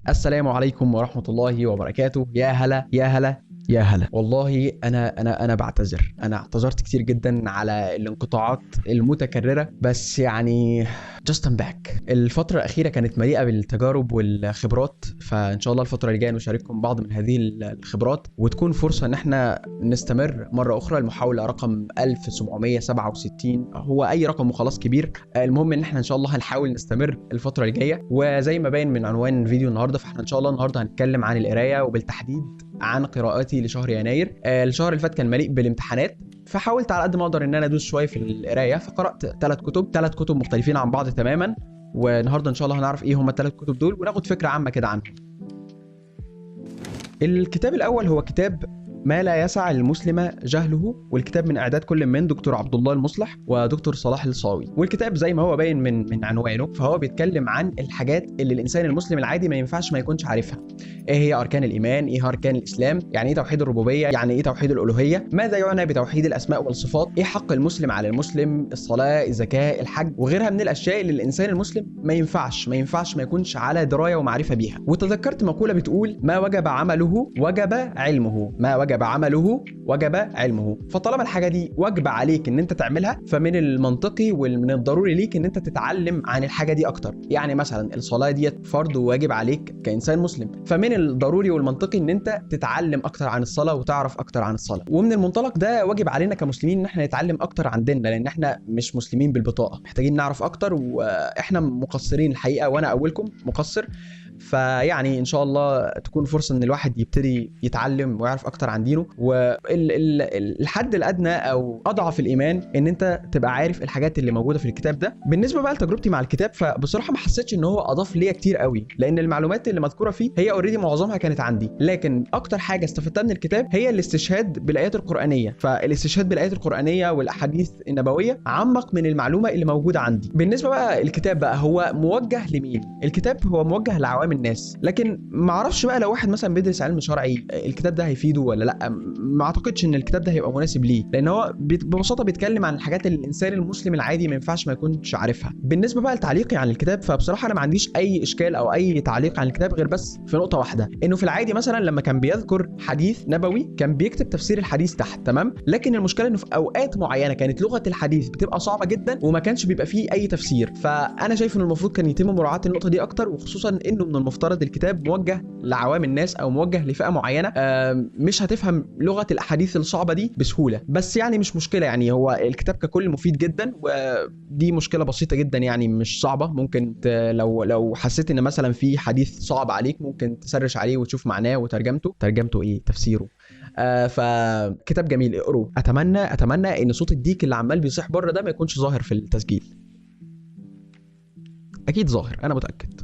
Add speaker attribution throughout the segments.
Speaker 1: السلام عليكم ورحمة الله وبركاته. يا هلا يا هلا يا هلا. والله انا بعتذر، انا اعتذرت كتير جدا على الانقطاعات المتكررة، بس يعني just I'm back. الفترة الأخيرة كانت مليئة بالتجارب والخبرات، فإن شاء الله الفترة اللي جاية نشارككم بعض من هذه الخبرات، وتكون فرصة إن احنا نستمر مرة أخرى. المحاولة رقم 1767، هو أي رقم وخلاص كبير. المهم إن احنا إن شاء الله هنحاول نستمر الفترة الجاية، وزي ما باين من عنوان فيديو النهاردة، فاحنا إن شاء الله النهاردة هنتكلم عن القراية، وبالتحديد عن قراءاتي لشهر يناير. الشهر اللي فات كان مليء بالامتحانات، فحاولت على قد ما اقدر ان انا ادوس شوية في القراية، فقرات ثلاث كتب مختلفين عن بعض تماما. والنهارده ان شاء الله هنعرف ايه هما الثلاث كتب دول، وناخد فكرة عامة كده عنهم. الكتاب الاول هو كتاب ما لا يسع المسلم جهله، والكتاب من اعداد كل من دكتور عبد الله المصلح ودكتور صلاح الصاوي. والكتاب زي ما هو باين من عنوانه، فهو بيتكلم عن الحاجات اللي الانسان المسلم العادي ما ينفعش ما يكونش عارفها. ايه هي اركان الايمان؟ ايه اركان الاسلام؟ يعني ايه توحيد الربوبية؟ يعني ايه توحيد الالوهية؟ ماذا يعنى بتوحيد الاسماء والصفات؟ ايه حق المسلم على المسلم؟ الصلاة، الزكاة، الحج، وغيرها من الاشياء اللي الانسان المسلم ما ينفعش ما يكونش على دراية ومعرفة بيها. وتذكرت مقولة بتقول: ما وجب عمله وجب علمه، ما وجب عمله وجب علمه. فطالما الحاجة دي واجبه عليك ان انت تعملها، فمن المنطقي ومن الضروري ليك ان انت تتعلم عن الحاجة دي اكتر. يعني مثلا الصلاة دي فرض وواجب عليك كانسان مسلم، فمن الضروري والمنطقي ان انت تتعلم اكتر عن الصلاة وتعرف اكتر عن الصلاة. ومن المنطلق ده واجب علينا كمسلمين ان احنا نتعلم اكتر عن ديننا، لان احنا مش مسلمين بالبطاقه، محتاجين نعرف اكتر، واحنا مقصرين الحقيقة، وانا اولكم مقصر. فيعني ان شاء الله تكون فرصة ان الواحد يبتدي يتعلم ويعرف اكتر عن دينه. والحد الادنى او اضعف الايمان ان انت تبقى عارف الحاجات اللي موجودة في الكتاب ده. بالنسبة بقى لتجربتي مع الكتاب، فبصراحة ما حسيتش ان هو اضاف ليا كتير قوي، لان المعلومات اللي مذكورة فيه هي already معظمها كانت عندي. لكن اكتر حاجة استفدتها من الكتاب هي الاستشهاد بالايات القرانية. فالاستشهاد بالايات القرانية والاحاديث النبوية عمق من المعلومة اللي موجودة عندي. بالنسبة بقى الكتاب بقى هو موجه لمين؟ الكتاب هو موجه لعوام الناس، لكن ما اعرفش بقى لو واحد مثلا بيدرس علم شرعي الكتاب ده هيفيده ولا لا. ما اعتقدش ان الكتاب ده هيبقى مناسب ليه، لان هو ببساطة بيتكلم عن الحاجات اللي الانسان المسلم العادي ما ينفعش ما يكونش عارفها. بالنسبة بقى لتعليقي عن الكتاب، فبصراحة انا ما عنديش اي اشكال او اي تعليق عن الكتاب غير بس في نقطة واحدة، انه في العادي مثلا لما كان بيذكر حديث نبوي كان بيكتب تفسير الحديث تحت، تمام؟ لكن المشكلة انه في اوقات معينة كانت لغة الحديث بتبقى صعبة جدا وما كانش بيبقى فيه اي تفسير. فانا شايف انه المفروض كان يتم مراعاة النقطة دي اكتر، وخصوصا انه من المفترض الكتاب موجه لعوام الناس او موجه لفئة معينة مش هتفهم لغة الاحاديث الصعبة دي بسهولة. بس يعني مش مشكلة، يعني هو الكتاب ككل مفيد جدا، ودي مشكلة بسيطة جدا يعني مش صعبة. ممكن لو حسيت ان مثلا في حديث صعب عليك ممكن تسرش عليه وتشوف معناه وترجمته، ترجمته ايه، تفسيره. فكتاب جميل، اقروه. اتمنى ان صوت الديك اللي عمال بيصيح بره ده ما يكونش ظاهر في التسجيل. اكيد ظاهر، انا متاكد.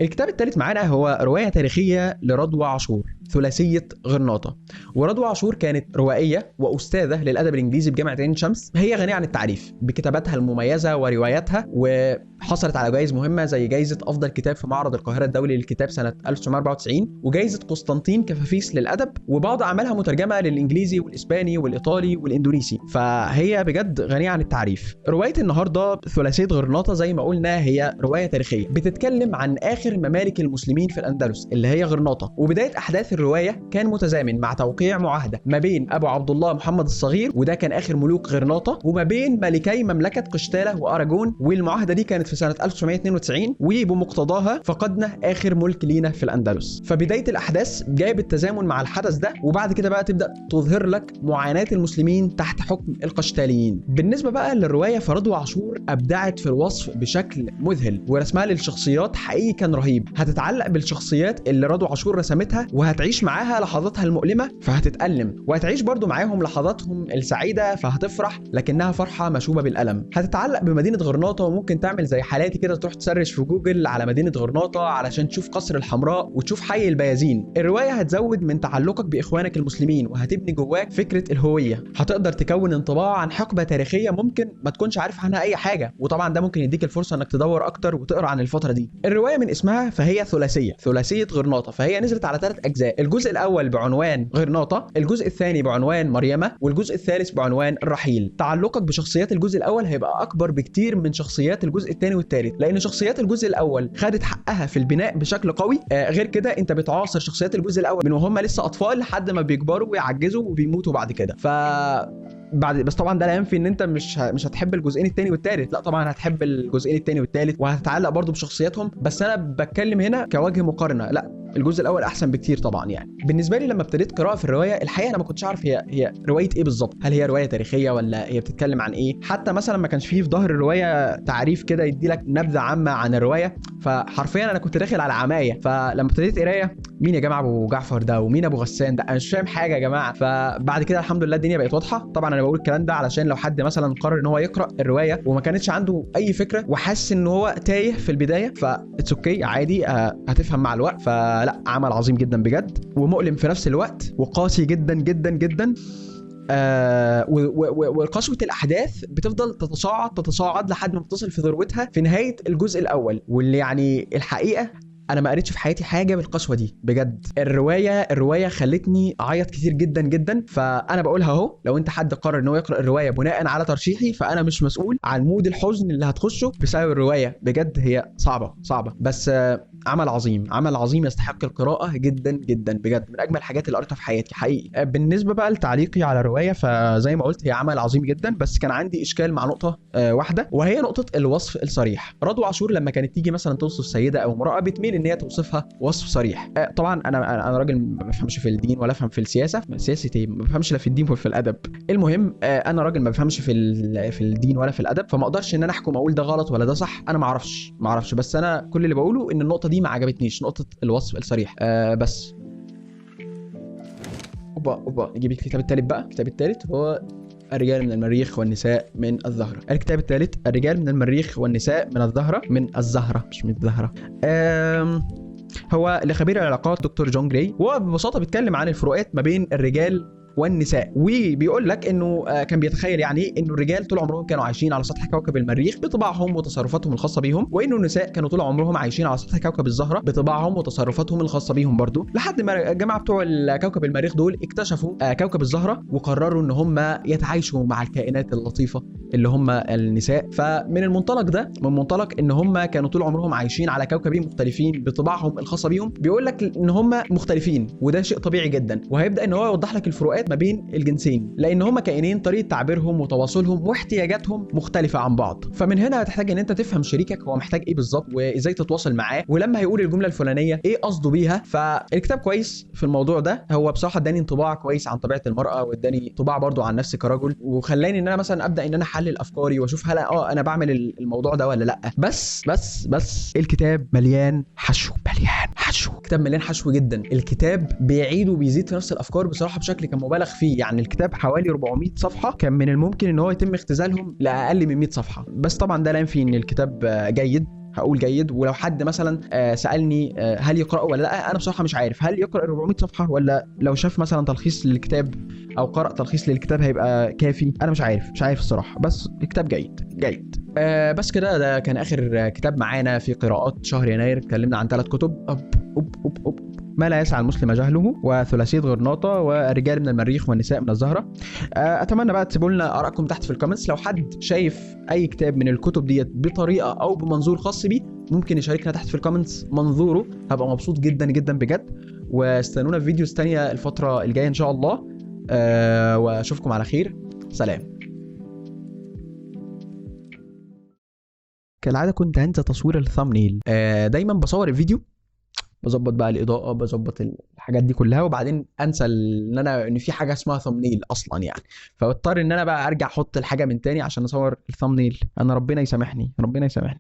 Speaker 1: الكتاب الثالث معانا هو رواية تاريخية لرضوى عاشور، ثلاثية غرناطة. ورضوى عاشور كانت روائية وأستاذة للأدب الإنجليزي بجامعة عين شمس. هي غنية عن التعريف بكتاباتها المميزة ورواياتها، وحصلت على جوائز مهمة زي جائزة أفضل كتاب في معرض القاهرة الدولي للكتاب سنة 1994، وجائزة قسطنطين كفافيس للأدب، وبعض أعمالها مترجمة للإنجليزي والإسباني والإيطالي والإندونيسي. فهي بجد غنية عن التعريف. رواية النهاردة ثلاثية غرناطة زي ما قلنا هي رواية تاريخية بتتكلم عن آخر ممالك المسلمين في الأندلس اللي هي غرناطة. وبداية أحداث الرواية كان متزامن مع توقيع معاهدة ما بين أبو عبد الله محمد الصغير، وده كان آخر ملوك غرناطة، وما بين ملكي مملكة قشتالة وأراجون. والمعاهدة دي كانت في سنة 1992، وبمقتضاها فقدنا آخر ملك لينا في الأندلس. فبداية الأحداث جاية بالتزامن مع الحدث ده، وبعد كده بقى تبدأ تظهر لك معاناة المسلمين تحت حكم القشتاليين. بالنسبة بقى للرواية، فرضوى عاشور أبدعت في الوصف بشكل مذهل، ورسمها للشخصيات حقيقي كان رهيب. هتتعلق بالشخصيات اللي رضوى عاشور رسمتها، وهتعيش معاها لحظاتها المؤلمة فهتتألم، وهتعيش برضو معاهم لحظاتهم السعيدة فهتفرح، لكنها فرحة مشوبة بالألم. هتتعلق بمدينة غرناطة، وممكن تعمل زي حالاتي كده تروح تسرش في جوجل على مدينة غرناطة علشان تشوف قصر الحمراء وتشوف حي البيازين. الرواية هتزود من تعلقك بإخوانك المسلمين، وهتبني جواك فكرة الهوية. هتقدر تكون انطباع عن حقبة تاريخية ممكن ما تكونش عارف عنها أي حاجة، وطبعا ده ممكن يديك الفرصة انك تدور أكتر وتقرأ عن الفترة دي. الرواية من اسمها فهي ثلاثية غرناطة، فهي نزلت على 3 أجزاء. اجزاء. الجزء الاول بعنوان غرناطة، الجزء الثاني بعنوان مريمه، والجزء الثالث بعنوان الرحيل. تعلقك بشخصيات الجزء الاول هيبقى اكبر بكتير من شخصيات الجزء الثاني والثالث، لان شخصيات الجزء الاول خدت حقها في البناء بشكل قوي. غير كده انت بتعاصر شخصيات الجزء الاول من وهم لسه اطفال لحد ما بيكبروا ويعجزوا وبيموتوا بعد كده. ف بعد بس طبعا ده لا ينفي ان انت مش هتحب الجزئين الثاني والثالث، لا طبعا هتحب الجزئين الثاني والثالث وهتتعلق برضو بشخصياتهم، بس انا بتكلم هنا كوجه مقارنة، لا الجزء الاول احسن بكتير طبعا. يعني بالنسبة لي لما ابتديت قراءة في الرواية الحقيقة انا ما كنتش عارف هي رواية ايه بالظبط، هل هي رواية تاريخية ولا هي بتتكلم عن ايه؟ حتى مثلا ما كانش فيه في ظهر الرواية تعريف كده يدي لك نبذه عامة عن الرواية، فحرفيا انا كنت داخل على عمايه. فلما ابتديت قرايه، مين يا جماعة ابو جعفر ده ومين ابو غسان ده، انا مش فاهم حاجة يا جماعة. فبعد كده الحمد لله الدنيا بقت واضحة. طبعا انا بقول الكلام ده علشان لو حد مثلا قرر ان هو يقرا الرواية وما كانتش عنده اي فكرة وحس ان هو تايه في البداية، ف it's okay عادي، هتفهم مع الوقت. فلا، عمل عظيم جدا بجد، ومؤلم في نفس الوقت، وقاسي جدا جدا جدا. وقسوة الأحداث بتفضل تتصاعد لحد ما بتصل في ذروتها في نهاية الجزء الأول، واللي يعني الحقيقة أنا ما قريتش في حياتي حاجة بالقسوة دي بجد. الرواية خلتني أعيط كتير جدا جدا. فأنا بقولها أهو، لو أنت حد قرر إن هو يقرأ الرواية بناء على ترشيحي، فأنا مش مسؤول عن mood الحزن اللي هتخشه بسبب الرواية، بجد هي صعبة بس عمل عظيم، عمل عظيم يستحق القراءة جدا جدا بجد، من أجمل الحاجات اللي قريتها في حياتي حقيقي. بالنسبة بقى لتعليقي على الرواية، فزي ما قلت هي عمل عظيم جدا، بس كان عندي إشكال مع نقطة واحدة، وهي نقطة الوصف الصريح. رضوى عاشور لما كانت تيجي مثلا توصف سيدة أو امرأة بتميل ان هي توصفها وصف صريح. طبعا انا راجل ما بفهمش في الدين ولا افهم في السياسة، سياسة ايه، ما بفهمش لا في الدين ولا في الادب. المهم انا راجل ما بفهمش في الدين ولا في الادب، فما اقدرش ان انا احكم اقول ده غلط ولا ده صح، انا ما اعرفش. بس انا كل اللي بقوله ان النقطة دي ما عجبتنيش، نقطة الوصف الصريح. بس اوبا نجيب الكتاب الثالث بقى. الكتاب الثالث هو الرجال من المريخ والنساء من الزهرة. الكتاب الثالث الرجال من المريخ والنساء من الزهرة، من الزهرة مش من الزهرة. هو لخبير العلاقات دكتور جون جراي، وهو ببساطة بيتكلم عن الفروقات ما بين الرجال والنساء، وبيقول لك انه كان بيتخيل يعني انه الرجال طول عمرهم كانوا عايشين على سطح كوكب المريخ بطباعهم وتصرفاتهم الخاصة بيهم، وانه النساء كانوا طول عمرهم عايشين على سطح كوكب الزهرة بطباعهم وتصرفاتهم الخاصة بيهم برضو، لحد ما الجماعة بتوع كوكب المريخ دول اكتشفوا كوكب الزهرة وقرروا ان هم يتعايشوا مع الكائنات اللطيفة اللي هم النساء. فمن المنطلق ده، من منطلق ان هم كانوا طول عمرهم عايشين على كوكبين مختلفين بطباعهم الخاصة بيهم، بيقول لك ان هم مختلفين وده شيء طبيعي جدا، وهيبدا ان هو يوضح لك الفروقات ما بين الجنسين، لان هما كائنين طريقه تعبيرهم وتواصلهم واحتياجاتهم مختلفة عن بعض. فمن هنا هتحتاج ان انت تفهم شريكك هو محتاج ايه بالظبط وازاي تتواصل معاه، ولما هيقول الجملة الفلانية ايه قصده بيها. فالكتاب كويس في الموضوع ده، هو بصراحة اداني انطباع كويس عن طبيعة المراة، واداني انطباع برضو عن نفسي كرجل، وخلاني ان انا مثلا ابدا ان انا احلل افكاري واشوف هل انا بعمل الموضوع ده ولا لا. بس بس بس الكتاب مليان حشو، مليان حشو، كتاب مليان حشو جدا. الكتاب بيعيد وبيزيد في نفس الافكار بصراحة بشكل كان مبالغ فيه. يعني الكتاب حوالي 400 صفحة، كان من الممكن ان هو يتم اختزالهم لاقل من 100 صفحة. بس طبعا ده لا ينفي ان الكتاب جيد، هقول جيد. ولو حد مثلا سالني هل يقراه ولا لا، انا بصراحة مش عارف هل يقرا 400 صفحة ولا لو شاف مثلا تلخيص للكتاب او قرأ تلخيص للكتاب هيبقى كافي. انا مش عارف الصراحة، بس الكتاب جيد جيد. بس كده، ده كان اخر كتاب معانا في قراءات شهر يناير. اتكلمنا عن 3 كتب، أب أب أب أب ما لا يسعى المسلم جهله، وثلاثيه غرناطة، والرجال من المريخ والنساء من الزهرة. اتمنى بقى تسيبوا لنا ارائكم تحت في ال comments. لو حد شايف اي كتاب من الكتب ديت بطريقة او بمنظور خاص بيه، ممكن يشاركنا تحت في ال comments منظوره، هبقى مبسوط جدا جدا بجد. واستنونا في videos تانية الفترة الجاية ان شاء الله. واشوفكم على خير، سلام. كالعادة كنت هنسى تصوير ال thumbnail. دايما بصور الفيديو، بظبط بقى الاضاءة، بظبط الحاجات دي كلها، وبعدين انسى ان في حاجة اسمها thumbnail اصلا يعني، فبضطر ان انا بقى ارجع احط الحاجة من تاني عشان اصور ال thumbnail. انا ربنا يسامحني، ربنا يسامحني.